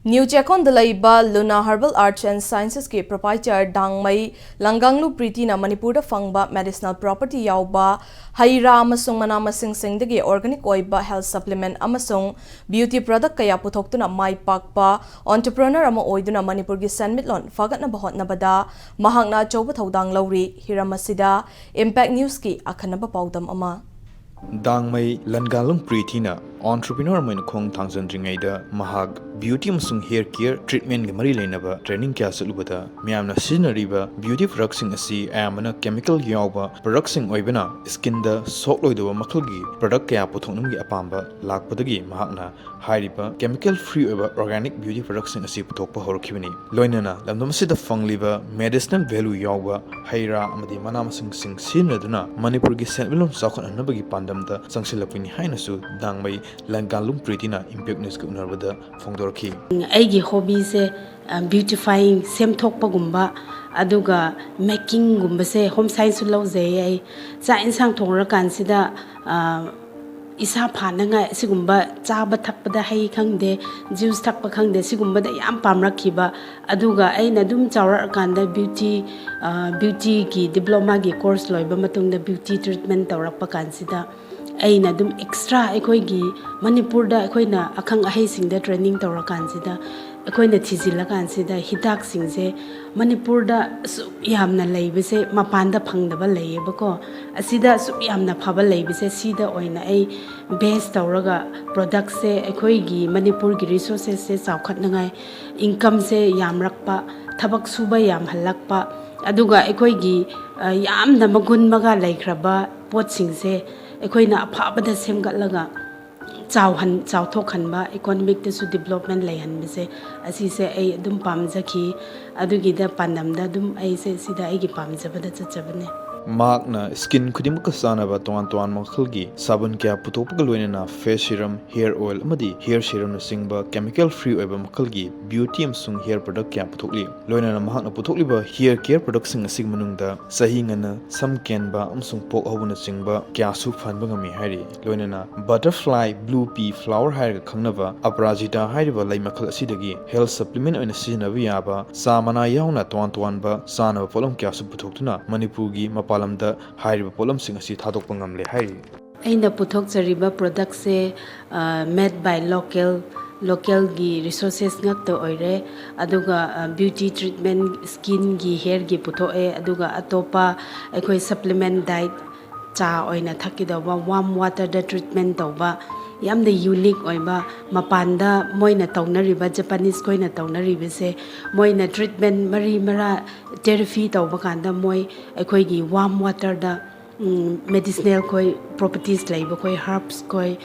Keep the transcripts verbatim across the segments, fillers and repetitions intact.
New ꯆꯦꯛꯀꯣꯟꯗ ꯂꯩꯕ Luna herbal arts and ꯁꯥꯏꯟꯁꯦꯁꯀꯤ proprietor ꯗꯥꯡꯃꯩ ꯂꯪꯒꯥꯡꯂꯨ ꯄ꯭ꯔꯤꯇꯤꯅ ꯃꯅꯤꯄꯨꯔꯗ ꯐꯪꯕ ꯃꯦꯗꯤꯁꯅꯦꯜ ꯄ꯭ꯔꯣꯄꯔꯇꯤ ꯌꯥꯎꯕ ꯍꯩ ꯔꯥ ꯑꯃꯁꯨꯡ ꯃꯅꯥ ꯃꯁꯤꯡꯁꯤꯡꯗꯒꯤ ꯑꯣꯔꯒꯥꯅꯤꯛ ꯑꯣꯏꯕ ꯍꯦꯜꯊ ꯁꯄ꯭ꯂꯤꯃꯦꯟꯠ ꯑꯃꯁꯨꯡ ꯕ꯭ꯌꯨꯇꯤ ꯄ꯭ꯔꯗꯛ ꯀꯌꯥ ꯄꯨꯊꯣꯛꯇꯨꯅ ꯃꯥꯏ ꯄꯥꯛꯄ ꯑꯣꯟꯇꯔꯄ꯭ꯔꯦꯅꯔ ꯑꯃ ꯑꯣꯏꯗꯨꯅ ꯃꯅꯤꯄꯨꯔꯒꯤ ꯁꯦꯟꯃꯤꯠꯂꯣꯟ ꯐꯒꯠꯅꯕ ꯍꯣꯠꯅꯕꯗ ꯃꯍꯥꯛꯅ ꯑꯆꯧꯕ ꯊꯧꯗꯥꯡ ꯂꯧꯔꯤ꯫ ꯍꯤꯔꯝ ꯑꯁꯤꯗ ꯏꯝꯄꯦꯛ ꯅ꯭ꯌꯨꯁꯀꯤ ꯑꯈꯟꯅꯕ ꯄꯥꯎꯗꯝ ꯑꯃ꯫ ꯗꯥꯡꯃꯩ ꯂꯟꯒꯥꯂꯨꯡ ꯄ꯭ꯔꯤꯇꯤꯅ ꯑꯣꯟꯇꯔꯄ꯭ꯔꯦꯅꯔ ꯑꯃ ꯑꯣꯏꯅ ꯈꯣꯡ ꯊꯥꯡꯖꯟꯗ꯭ꯔꯤꯉꯩꯗ ꯃꯍꯥꯛ ꯕ꯭ꯌꯨꯇꯤ ꯑꯃꯁꯨꯡ ꯍꯦꯌꯔ ꯀꯦꯌꯔ ꯇ꯭ꯔꯤꯠꯃꯦꯟꯒ ꯃꯔꯤ ꯂꯩꯅꯕ ꯇ꯭ꯔꯦꯅꯤꯡ ꯀꯌꯥ ꯆꯠꯂꯨꯕꯗ ꯃꯤꯌꯥꯝꯅ ꯁꯤꯖꯤꯟꯅꯔꯤꯕ ꯕ꯭ꯌꯨꯇꯤ ꯄ꯭ꯔꯗꯛꯁꯤꯡ ꯑꯁꯤ ꯑꯌꯥꯝꯕꯅ ꯀꯦꯃꯤꯀꯦꯜ ꯌꯥꯎꯕ ꯄ꯭ꯔꯗꯛꯁꯤꯡ ꯑꯣꯏꯕꯅ ꯁ꯭ꯀꯤꯟꯗ ꯁꯣꯛꯂꯣꯏꯗꯕ ꯃꯈꯜꯒꯤ ꯄ꯭ꯔꯗꯛ ꯀꯌꯥ ꯄꯨꯊꯣꯛꯅꯕꯒꯤ ꯑꯄꯥꯝꯕ ꯂꯥꯛꯄꯗꯒꯤ ꯃꯍꯥꯛꯅ ꯍꯥꯏꯔꯤꯕ ꯀꯦꯃꯤꯀꯦꯜ ꯐ꯭ꯔꯤ ꯑꯣꯏꯕ ꯑꯣꯔꯒꯥꯅꯤꯛ ꯕ꯭ꯌꯨꯇꯤ ꯄ꯭ꯔꯗꯛꯁꯤꯡ ꯑꯁꯤ ꯄꯨꯊꯣꯛꯄ ꯍꯧꯔꯛꯈꯤꯕꯅꯤ꯫ ꯂꯣꯏꯅꯅ ꯂꯝꯗꯝ ꯑꯁꯤꯗ ꯐꯪꯂꯤꯕ ꯃꯦꯗꯤꯁꯅꯦꯜ ꯚꯦꯂꯨ ꯌꯥꯎꯕ ꯍꯩ ꯔꯥ ꯑꯃꯗꯤ ꯃꯅꯥ ꯃꯁꯤꯡꯁꯤꯡ ꯁꯤꯖꯤꯟꯅꯗꯨꯅ ꯃꯅꯤꯄꯨꯔꯒꯤ ꯁꯦꯟꯃꯤꯠꯂꯣꯟ ꯆꯥꯎꯈꯠꯍꯟꯅꯕꯒꯤ ꯄꯥꯟꯗꯝꯗ ꯆꯪꯁꯤꯜꯂꯛꯄꯅꯤ ꯍꯥꯏꯅꯁꯨ ꯗꯥꯡꯃꯩ ꯂꯟꯒꯥꯂꯨꯡ ꯄ꯭ꯔꯤꯇꯤꯅ ꯏꯝꯄꯦꯛ ꯅ꯭ꯌꯨꯁꯀ ꯎꯅꯕꯗ ꯐꯣꯡꯗꯣꯔꯛꯈꯤ꯫ ꯑꯩꯒꯤ ꯍꯣꯕꯤꯁꯦ, ꯑ, ꯕ꯭ꯌꯨꯇꯤꯐꯥꯏꯌꯤꯡ, ꯁꯦꯝꯊꯣꯛꯄꯒꯨꯝꯕ, ꯑꯗꯨꯒ ꯃꯦꯀꯤꯡꯒꯨꯝꯕꯁꯦ, ꯍꯣꯝ ꯁꯥꯏꯟꯁꯁꯨ ꯂꯧꯖꯩ ꯑꯩ꯫ ꯆꯥꯛ ꯏꯟꯁꯥꯡ ꯊꯣꯡꯂꯀꯥꯟꯁꯤꯗ, ꯑ, ꯏꯁꯥ ꯐꯥꯅꯉꯥꯏ ꯑꯁꯤꯒꯨꯝꯕ ꯆꯥꯕ ꯊꯛꯄꯗ, ꯍꯩ ꯈꯪꯗꯦ, ꯖ꯭ꯌꯨꯁ ꯊꯛꯄ ꯈꯪꯗꯦ, ꯁꯤꯒꯨꯝꯕꯗ ꯌꯥꯝ ꯄꯥꯝꯂꯛꯈꯤꯕ꯫ ꯑꯗꯨꯒ ꯑꯩꯅ ꯑꯗꯨꯝ ꯆꯥꯎꯔꯛꯑꯀꯥꯟꯗ ꯕ꯭ꯌꯨꯇꯤ, ꯑ, ꯕ꯭ꯌꯨꯇꯤꯒꯤ ꯗꯤꯄ꯭ꯂꯣꯃꯥꯒꯤ ꯀꯣꯔꯁ ꯂꯣꯏꯕ ꯃꯇꯨꯡꯗ ꯕ꯭ꯌꯨꯇꯤ ꯇ꯭ꯔꯤꯠꯃꯦꯟ ꯇꯧꯔꯛꯄ ꯀꯥꯟꯁꯤꯗ ꯑꯩꯅ ꯑꯗꯨꯝ ꯑꯦꯛꯁꯇ꯭ꯔꯥ ꯑꯩꯈꯣꯏꯒꯤ ꯃꯅꯤꯄꯨꯔꯗ ꯑꯩꯈꯣꯏꯅ ꯑꯈꯪ ꯑꯍꯩꯁꯤꯡꯗ ꯇ꯭ꯔꯦꯅꯤꯡ ꯇꯧꯔꯀꯥꯟꯁꯤꯗ ꯑꯩꯈꯣꯏꯅ ꯊꯤꯖꯤꯜꯂꯀꯥꯟꯁꯤꯗ ꯍꯤꯗꯥꯛꯁꯤꯡꯁꯦ ꯃꯅꯤꯄꯨꯔꯗ ꯑꯁꯨꯛ ꯌꯥꯝꯅ ꯂꯩꯕꯁꯦ ꯃꯄꯥꯟꯗ ꯐꯪꯗꯕ ꯂꯩꯌꯦꯕꯀꯣ꯫ ꯑꯁꯤꯗ ꯑꯁꯨꯛ ꯌꯥꯝꯅ ꯐꯕ ꯂꯩꯕꯁꯦ ꯁꯤꯗ ꯑꯣꯏꯅ ꯑꯩ ꯕꯦꯁ ꯇꯧꯔꯒ ꯄ꯭ꯔꯣꯗꯛꯁꯦ ꯑꯩꯈꯣꯏꯒꯤ ꯃꯅꯤꯄꯨꯔꯒꯤ ꯔꯤꯁꯣꯔꯁꯦꯁꯁꯦ ꯆꯥꯎꯈꯠꯅꯉꯥꯏ, ꯏꯟꯀꯝꯁꯦ ꯌꯥꯝꯔꯛꯄ, ꯊꯕꯛ ꯁꯨꯕ ꯌꯥꯝꯍꯜꯂꯛꯄ, ꯑꯗꯨꯒ ꯑꯩꯈꯣꯏꯒꯤ, ꯑ, ꯌꯥꯝꯅ ꯃꯒꯨꯟ ꯃꯒꯥ ꯂꯩꯈ꯭ꯔꯕ ꯄꯣꯠꯁꯤꯡꯁꯦ ꯑꯩꯈꯣꯏꯅ ꯑꯐꯕꯗ ꯁꯦꯝꯒꯠꯂꯒ ꯆꯥꯎꯍꯟ-, ꯆꯥꯎꯊꯣꯛꯍꯟꯕ, ꯏꯀꯣꯅꯣꯃꯤꯛꯇꯁꯨ ꯗꯤꯕ꯭ꯂꯞꯃꯦꯟ ꯂꯩꯍꯟꯕꯁꯦ, ꯑꯁꯤꯁꯦ ꯑꯩ ꯑꯗꯨꯝ ꯄꯥꯝꯖꯈꯤ꯫ ꯑꯗꯨꯒꯤꯗ ꯄꯥꯟꯗꯝꯗ ꯑꯗꯨꯝ ꯑꯩꯁꯦ ꯁꯤꯗ ꯑꯩꯒꯤ ꯄꯥꯝꯖꯕꯗ ꯆꯠꯆꯕꯅꯦ꯫ ꯃꯍꯥꯛꯅ ꯁ꯭ꯀꯤꯟ ꯈꯨꯗꯤꯡꯃꯛꯀ ꯆꯥꯟꯅꯕ ꯇꯣꯉꯥꯟ ꯇꯣꯉꯥꯟꯕ ꯃꯈꯜꯒꯤ ꯁꯥꯕꯟ ꯀꯌꯥ ꯄꯨꯊꯣꯛꯄꯒ ꯂꯣꯏꯅꯅ ꯐꯦꯁ ꯁꯤꯔꯝ, ꯍꯤꯌꯔ ꯑꯣꯏꯜ ꯑꯃꯗꯤ ꯍꯤꯌꯔ ꯁꯤꯔꯝꯅꯆꯤꯡꯕ ꯀꯦꯃꯤꯀꯦꯜ ꯐ꯭ꯔꯤ ꯑꯣꯏꯕ ꯃꯈꯜꯒꯤ ꯕ꯭ꯌꯨꯇꯤ ꯑꯃꯁꯨꯡ ꯍꯤꯌꯔ ꯄ꯭ꯔꯗꯛ ꯀꯌꯥ ꯄꯨꯊꯣꯛꯂꯤ꯫ ꯂꯣꯏꯅꯅ ꯃꯍꯥꯛꯅ ꯄꯨꯊꯣꯛꯂꯤꯕ ꯍꯤꯌꯔ ꯀꯦꯌꯔ ꯄ꯭ꯔꯗꯛꯁꯤꯡ ꯑꯁꯤꯒꯤ ꯃꯅꯨꯡꯗ ꯆꯍꯤ ꯉꯟꯅ ꯁꯝ ꯀꯦꯟꯕ ꯑꯃꯁꯨꯡ ꯄꯣꯛ ꯍꯧꯕꯅꯆꯤꯡꯕ ꯀꯌꯥꯁꯨ ꯐꯍꯟꯕ ꯉꯝꯃꯤ ꯍꯥꯏꯔꯤ꯫ ꯂꯣꯏꯅꯅ ꯕꯇꯔꯐ꯭ꯂꯥꯏ ꯕ꯭ꯂꯨ ꯄꯤ ꯐ꯭ꯂꯥꯋꯔ ꯍꯥꯏꯔꯒ ꯈꯪꯅꯕ ꯑꯄꯔꯥꯖꯤꯇꯥ ꯍꯥꯏꯔꯤꯕ ꯂꯩ ꯃꯈꯜ ꯑꯁꯤꯗꯒꯤ ꯍꯦꯜꯊ ꯁꯄ꯭ꯂꯤꯃꯦꯟ ꯑꯣꯏꯅ ꯁꯤꯖꯤꯟꯅꯕ ꯌꯥꯕ ꯆꯥ ꯃꯅꯥ ꯌꯥꯎꯅ ꯇꯣꯉꯥꯟ ꯇꯣꯉꯥꯟꯕ ꯆꯥꯅꯕ ꯄꯣꯠꯂꯝ ꯀꯌꯥꯁꯨ ꯄꯨꯊꯣꯛꯇꯨꯅ ꯃꯅꯤꯄꯨꯔꯒꯤ ꯃꯄꯥꯟ ꯂꯝꯗ ꯍꯥꯏꯔꯤꯕ ꯄꯣꯠꯂꯝꯁꯤꯡ ꯑꯁꯤ ꯊꯥꯗꯣꯛꯄ ꯉꯝꯂꯦ ꯍꯥꯏꯔꯤ꯫ ꯑꯩꯅ ꯄꯨꯊꯣꯛꯆꯔꯤꯕ ꯄ꯭ꯔꯗꯛꯁꯦ ꯃꯦꯠ ꯕꯥꯏ ꯂꯣꯀꯦꯜ, ꯂꯣꯀꯦꯜꯒꯤ ꯔꯤꯁꯣꯔꯁꯦꯁ ꯉꯥꯛꯇ ꯑꯣꯏꯔꯦ꯫ ꯑꯗꯨꯒ ꯕ꯭ꯌꯨꯇꯤ ꯇ꯭ꯔꯤꯠꯃꯦꯟ, ꯁ꯭ꯀꯤꯟꯒꯤ, ꯍꯤꯌꯔꯒꯤ ꯄꯨꯊꯣꯛꯑꯦ꯫ ꯑꯗꯨꯒ ꯑꯇꯣꯞꯄ ꯑꯩꯈꯣꯏ ꯁꯄ꯭ꯂꯤꯃꯦꯟ ꯗꯥꯏꯠ, ꯆꯥ ꯑꯣꯏꯅ ꯊꯛꯀꯗꯧꯕ, ꯋꯥꯔꯝ ꯋꯥꯇꯔꯗ ꯇ꯭ꯔꯤꯠꯃꯦꯟ ꯇꯧꯕ, ꯌꯥꯝꯅ ꯌꯨꯅꯤꯛ ꯑꯣꯏꯕ, ꯃꯄꯥꯟꯗ ꯃꯣꯏꯅ ꯇꯧꯅꯔꯤꯕ, ꯖꯄꯥꯅꯤꯁ ꯈꯣꯏꯅ ꯇꯧꯅꯔꯤꯕꯁꯦ, ꯃꯣꯏꯅ ꯇ꯭ꯔꯤꯠꯃꯦꯟ ꯃꯔꯤ ꯃꯔꯥ, ꯊꯦꯔꯥꯄꯤ ꯇꯧꯕ ꯀꯥꯟꯗ ꯃꯣꯏ ꯑꯩꯈꯣꯏꯒꯤ ꯋꯥꯔꯝ ꯋꯥꯇꯔꯗ ꯃꯦꯗꯤꯁꯅꯦꯜ ꯈꯣꯏ, ꯄ꯭ꯔꯣꯄꯔꯇꯤꯁ ꯂꯩꯕ ꯈꯣꯏ, ꯍꯔꯕꯁ ꯈꯣꯏ,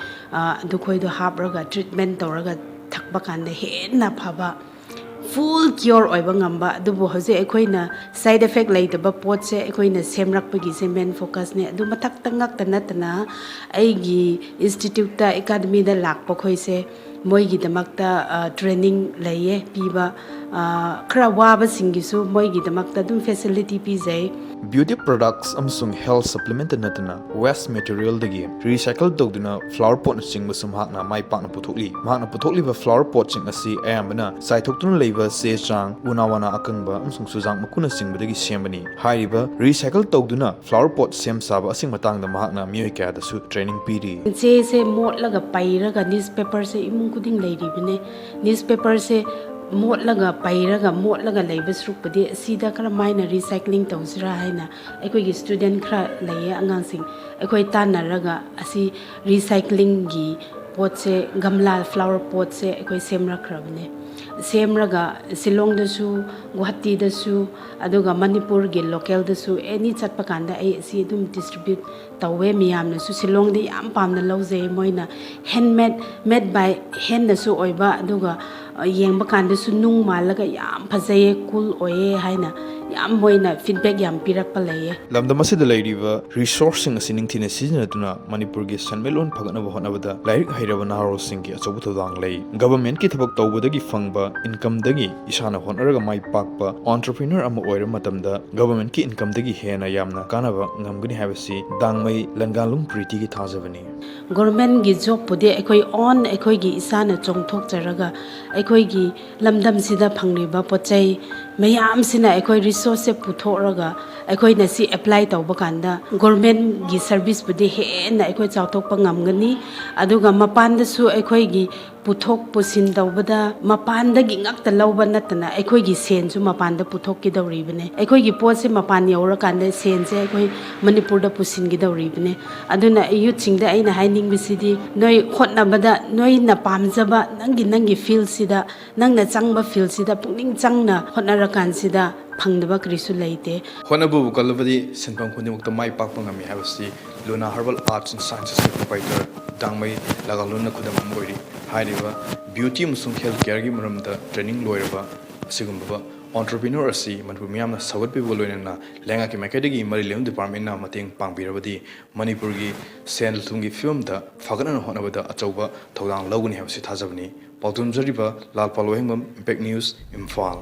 ꯑꯗꯨꯈꯣꯏꯗꯣ ꯍꯥꯞꯔꯒ ꯇ꯭ꯔꯤꯠꯃꯦꯟ ꯇꯧꯔꯒ ꯊꯛꯄ ꯀꯥꯟꯗ ꯍꯦꯟꯅ ꯐꯕ, ꯐꯨꯜ ꯀ꯭ꯌꯣꯔ ꯑꯣꯏꯕ ꯉꯝꯕ꯫ ꯑꯗꯨꯕꯨ ꯍꯧꯖꯤꯛ ꯑꯩꯈꯣꯏꯅ ꯁꯥꯏꯠ ꯏꯐꯦꯛ ꯂꯩꯇꯕ ꯄꯣꯠꯁꯦ ꯑꯩꯈꯣꯏꯅ ꯁꯦꯝꯔꯛꯄꯒꯤꯁꯦ ꯃꯦꯟ ꯐꯣꯀꯁꯅꯦ꯫ ꯑꯗꯨ ꯃꯊꯛꯇ ꯉꯛꯇ ꯅꯠꯇꯅ ꯑꯩꯒꯤ ꯏꯟꯁꯇꯤꯇ꯭ꯌꯨꯠꯇ, ꯑꯦꯀꯥꯗꯃꯤꯗ ꯂꯥꯛꯄ ꯈꯣꯏꯁꯦ ꯃꯣꯏꯒꯤꯗꯃꯛꯇ ꯇ꯭ꯔꯦꯅꯤꯡ ꯂꯩꯌꯦ ꯄꯤꯕ꯫ ꯈꯔ ꯋꯥꯕꯁꯤꯡꯒꯤꯁꯨ ꯃꯣꯏꯒꯤꯗꯃꯛꯇ ꯑꯗꯨꯝ ꯐꯦꯁꯤꯂꯤꯇꯤ ꯄꯤꯖꯩ꯫ ꯕ꯭ꯌꯨꯇꯤ ꯄ꯭ꯔꯗꯛꯁ ꯑꯃꯁꯨꯡ ꯍꯦꯜꯊ ꯁꯄ꯭ꯂꯤꯃꯦꯟꯇ ꯅꯠꯇꯅ ꯋꯦꯁ ꯃꯦꯇꯔꯤꯌꯦꯜꯗꯒꯤ ꯔꯤꯁꯥꯏꯀꯜ ꯇꯧꯗꯨꯅ ꯐ꯭ꯂꯥꯋꯔ ꯄꯣꯠꯅꯆꯤꯡꯕꯁꯨ ꯃꯍꯥꯛꯅ ꯃꯥꯏ ꯄꯥꯛꯅ ꯄꯨꯊꯣꯛꯂꯤ꯫ ꯃꯍꯥꯛꯅ ꯄꯨꯊꯣꯛꯂꯤꯕ ꯐ꯭ꯂꯥꯋꯔ ꯄꯣꯠꯁꯤꯡ ꯑꯁꯤ ꯑꯌꯥꯝꯕꯅ ꯆꯥꯏꯊꯣꯛꯇꯨꯅ ꯂꯩꯕ ꯆꯦ ꯆꯥꯡ, ꯎꯅꯥ ꯋꯥꯅꯥ ꯑꯀꯪꯕ ꯑꯃꯁꯨꯡ ꯆꯨꯖꯥꯛ ꯃꯀꯨꯅꯆꯤꯡꯕꯗꯒꯤ ꯁꯦꯝꯕꯅꯤ꯫ ꯍꯥꯏꯔꯤꯕ ꯔꯤꯁꯥꯏꯀꯜ ꯇꯧꯗꯨꯅ ꯐ꯭ꯂꯥꯋꯔ ꯄꯣꯠ ꯁꯦꯝ ꯁꯥꯕ ꯑꯁꯤꯒꯤ ꯃꯇꯥꯡꯗ ꯃꯍꯥꯛꯅ ꯃꯤꯑꯣꯏ ꯀꯌꯥꯗꯁꯨ ꯇ꯭ꯔꯦꯅꯤꯡ ꯄꯤꯔꯤ꯫ ꯆꯦꯁꯦ ꯃꯣꯠꯂꯒ ꯄꯩꯔꯒ, ꯅ꯭ꯌꯨꯁꯄꯦꯄꯔꯁꯦ ꯏꯃꯨꯡ ꯈꯨꯗꯤꯡ ꯂꯩꯔꯤꯕꯅꯦ꯫ ꯅ꯭ꯌꯨꯁꯄꯦꯄꯔꯁꯦ ꯃꯣꯠꯂꯒ ꯄꯩꯔꯒ ꯃꯣꯠꯂꯒ ꯂꯩꯕ ꯁꯔꯨꯛꯄꯨꯗꯤ ꯑꯁꯤꯗ ꯀꯔꯝꯍꯥꯏꯅ ꯔꯤꯁꯥꯏꯀ꯭ꯂꯤꯡ ꯇꯧꯁꯤꯔꯥ ꯍꯥꯏꯅ ꯑꯩꯈꯣꯏꯒꯤ ꯁ꯭ꯇꯨꯗꯦꯟ ꯈꯔ ꯂꯩꯌꯦ, ꯑꯉꯥꯡꯁꯤꯡ, ꯑꯩꯈꯣꯏ ꯇꯥꯟꯅꯔꯒ ꯑꯁꯤ ꯔꯤꯁꯥꯏꯀ꯭ꯂꯤꯡꯒꯤ ꯄꯣꯠꯁꯦ, ꯒꯝꯂꯥ ꯐ꯭ꯂꯥꯋꯔ ꯄꯣꯠꯁꯦ ꯑꯩꯈꯣꯏ ꯁꯦꯝꯔꯛꯈ꯭ꯔꯕꯅꯦ꯫ ꯁꯦꯝꯔꯒ ꯁꯤꯂꯣꯡꯗꯁꯨ, ꯒꯨꯋꯥꯍꯥꯇꯤꯗꯁꯨ, ꯑꯗꯨꯒ ꯃꯅꯤꯄꯨꯔꯒꯤ ꯂꯣꯀꯦꯜꯗꯁꯨ ꯑꯦꯅꯤ ꯆꯠꯄ ꯀꯥꯟꯗ ꯑꯩ ꯑꯁꯤ ꯑꯗꯨꯝ ꯗꯤꯁꯇ꯭ꯔꯤꯕ꯭ꯌꯨꯠ ꯇꯧꯋꯦ꯫ ꯃꯤꯌꯥꯝꯅꯁꯨ ꯁꯤꯂꯣꯡꯗ ꯌꯥꯝ ꯄꯥꯝꯅ ꯂꯧꯖꯩ꯫ ꯃꯣꯏꯅ ꯍꯦꯟꯃꯦꯗ, ꯃꯦꯗ ꯕꯥꯏ ꯍꯦꯟꯅꯁꯨ ꯑꯣꯏꯕ, ꯑꯗꯨꯒ ꯑ, ꯌꯦꯡꯕ ꯀꯥꯟꯗꯁꯨ ꯅꯨꯡ ꯃꯥꯜꯂꯒ ꯌꯥꯝ ꯐꯖꯩꯌꯦ, ꯀꯨꯜ ꯑꯣꯏꯌꯦ ꯍꯥꯏꯅ ꯌꯥꯝ ꯃꯣꯏꯅ ꯐꯤꯗꯕꯦꯛ ꯌꯥꯝ ꯄꯤꯔꯛꯄ ꯂꯩꯌꯦ꯫ ꯂꯝꯗꯝ ꯑꯁꯤꯗ ꯂꯩꯔꯤꯕ ꯔꯤꯁꯣꯔꯁꯁꯤꯡ ꯑꯁꯤ ꯅꯤꯡꯊꯤꯅ ꯁꯤꯖꯤꯟꯅꯗꯨꯅ ꯃꯅꯤꯄꯨꯔꯒꯤ ꯁꯦꯟꯃꯤꯠꯂꯣꯟ ꯐꯒꯠꯅꯕ ꯍꯣꯠꯅꯕꯗ ꯂꯥꯏꯔꯤꯛ ꯍꯩꯔꯕ ꯅꯍꯥꯔꯣꯜꯁꯤꯡꯒꯤ ꯑꯆꯧꯕ ꯊꯧꯗꯥꯡ ꯂꯩ꯫ ꯒꯚꯔꯟꯃꯦꯟꯠꯀꯤ ꯊꯕꯛ ꯇꯧꯕꯗꯒꯤ ꯐꯪꯕ ꯏꯟꯀꯝꯗꯒꯤ ꯏꯁꯥꯅ ꯍꯣꯠꯅꯔꯒ ꯃꯥꯏ ꯄꯥꯛꯄ ꯑꯣꯟꯇꯔꯄ꯭ꯔꯤꯅꯔ ꯑꯃ ꯑꯣꯏꯔꯕ ꯃꯇꯝꯗ ꯒꯚꯔꯟꯃꯦꯟꯠꯀꯤ ꯏꯟꯀꯝꯗꯒꯤ ꯍꯦꯟꯅ ꯌꯥꯝꯅ ꯀꯥꯟꯅꯕ ꯉꯝꯒꯅꯤ ꯍꯥꯏꯕꯁꯤ ꯗꯥꯡꯃꯩ ꯂꯪꯒꯥꯂꯨꯡ ꯄ꯭ꯔꯤꯇꯤꯒꯤ ꯊꯥꯖꯕꯅꯤ꯫ ꯒꯣꯔꯃꯦꯟꯒꯤ ꯖꯣꯕꯄꯨꯗꯤ ꯑꯩꯈꯣꯏ ꯑꯣꯟ ꯑꯩꯈꯣꯏꯒꯤ ꯏꯁꯥꯅ ꯆꯣꯡꯊꯣꯛꯆꯔꯒ ꯑꯩꯈꯣꯏꯒꯤ ꯂꯝꯗꯝꯁꯤꯗ ꯐꯪꯂꯤꯕ ꯄꯣꯠ ꯆꯩ ꯃꯌꯥꯝꯁꯤꯅ ꯑꯩꯈꯣꯏ ꯔꯤꯁꯣꯔꯁꯁꯦ ꯄꯨꯊꯣꯛꯂꯒ ꯑꯩꯈꯣꯏꯅ ꯁꯤ ꯑꯦꯄ꯭ꯂꯥꯏ ꯇꯧꯕ ꯀꯥꯟꯗ ꯒꯣꯔꯃꯦꯟꯒꯤ ꯁꯔꯚꯤꯁꯄꯨꯗꯤ ꯍꯦꯟꯅ ꯑꯩꯈꯣꯏ ꯆꯥꯎꯊꯣꯛꯄ ꯉꯝꯒꯅꯤ꯫ ꯑꯗꯨꯒ ꯃꯄꯥꯟꯗꯁꯨ ꯑꯩꯈꯣꯏꯒꯤ ꯄꯨꯊꯣꯛ ꯄꯨꯁꯤꯟ ꯇꯧꯕꯗ ꯃꯄꯥꯟꯗꯒꯤ ꯉꯛꯇ ꯂꯧꯕ ꯅꯠꯇꯅ ꯑꯩꯈꯣꯏꯒꯤ ꯁꯦꯟꯁꯨ ꯃꯄꯥꯟꯗ ꯄꯨꯊꯣꯛꯀꯗꯧꯔꯤꯕꯅꯦ꯫ ꯑꯩꯈꯣꯏꯒꯤ ꯄꯣꯠꯁꯦ ꯃꯄꯥꯟ ꯌꯧꯔꯀꯥꯟꯗ ꯁꯦꯟꯁꯦ ꯑꯩꯈꯣꯏ ꯃꯅꯤꯄꯨꯔꯗ ꯄꯨꯁꯤꯟꯒꯗꯧꯔꯤꯕꯅꯦ꯫ ꯑꯗꯨꯅ ꯌꯨꯠꯁꯤꯡꯗ ꯑꯩꯅ ꯍꯥꯏꯅꯤꯡꯕꯁꯤꯗꯤ, ꯅꯣꯏ ꯍꯣꯠꯅꯕꯗ ꯅꯣꯏꯅ ꯄꯥꯝꯖꯕ ꯅꯪꯒꯤ, ꯅꯪꯒꯤ ꯐꯤꯜꯁꯤꯗ, ꯅꯪꯅ ꯆꯪꯕ ꯐꯤꯜꯁꯤꯗ ꯄꯨꯛꯅꯤꯡ ꯆꯪꯅ ꯍꯣꯠꯅꯔꯀꯥꯟꯁꯤꯗ ꯐꯪꯗꯕ ꯀꯔꯤꯁꯨ ꯂꯩꯇꯦ꯫ ꯍꯣꯠꯅꯕꯕꯨ ꯀꯜꯂꯕꯗꯤ ꯁꯤꯟꯐꯝ ꯈꯨꯗꯤꯡꯃꯛꯇ ꯃꯥꯏ ꯄꯥꯛꯄ ꯉꯝꯃꯤ ꯍꯥꯏꯕꯁꯤ Luna herbal arts and ꯁꯥꯏꯟꯁꯦꯁꯀꯤ proprietor ꯗꯥꯡꯃꯩ ꯂꯒꯥꯂꯨꯟꯅ ꯈꯨꯗꯝ ꯑꯃ ꯑꯣꯏꯔꯤ꯫ ꯍꯥꯏꯔꯤꯕ ꯕ꯭ꯌꯨꯇꯤ ꯑꯃꯁꯨꯡ ꯍꯦꯜꯊ ꯀꯦꯌꯔꯒꯤ ꯃꯔꯝꯗ ꯇ꯭ꯔꯦꯅꯤꯡ ꯂꯣꯏꯔꯕ ꯑꯁꯤꯒꯨꯝꯂꯕ ꯑꯣꯟꯇꯔꯄ꯭ꯔꯤꯅꯔ ꯑꯁꯤ ꯃꯅꯤꯄꯨꯔ ꯃꯤꯌꯥꯝꯅ ꯁꯧꯒꯠꯄꯤꯕꯒ ꯂꯣꯏꯅꯅ ꯂꯩꯉꯥꯛꯀꯤ ꯃꯥꯏꯀꯩꯗꯒꯤ ꯃꯔꯤ ꯂꯩꯅꯕ ꯗꯤꯄꯥꯔꯠꯃꯦꯟꯅ ꯃꯇꯦꯡ ꯄꯥꯡꯕꯤꯔꯕꯗꯤ ꯃꯅꯤꯄꯨꯔꯒꯤ ꯁꯦꯜ ꯊꯨꯝꯒꯤ ꯐꯤꯕꯝꯗ ꯐꯒꯠꯅꯅ ꯍꯣꯠꯅꯕꯗ ꯑꯆꯧꯕ ꯊꯧꯗꯥꯡ ꯂꯧꯒꯅꯤ ꯍꯥꯏꯕꯁꯤ ꯊꯥꯖꯕꯅꯤ꯫ ꯄꯥꯎꯗꯝꯖꯔꯤꯕ ꯂꯥꯜꯄꯥꯜ ꯋꯥꯍꯦꯡꯕꯝ, ꯏꯝꯄꯦꯛ ꯅ꯭ꯌꯨꯁ, ꯏꯝꯐꯥꯜ꯫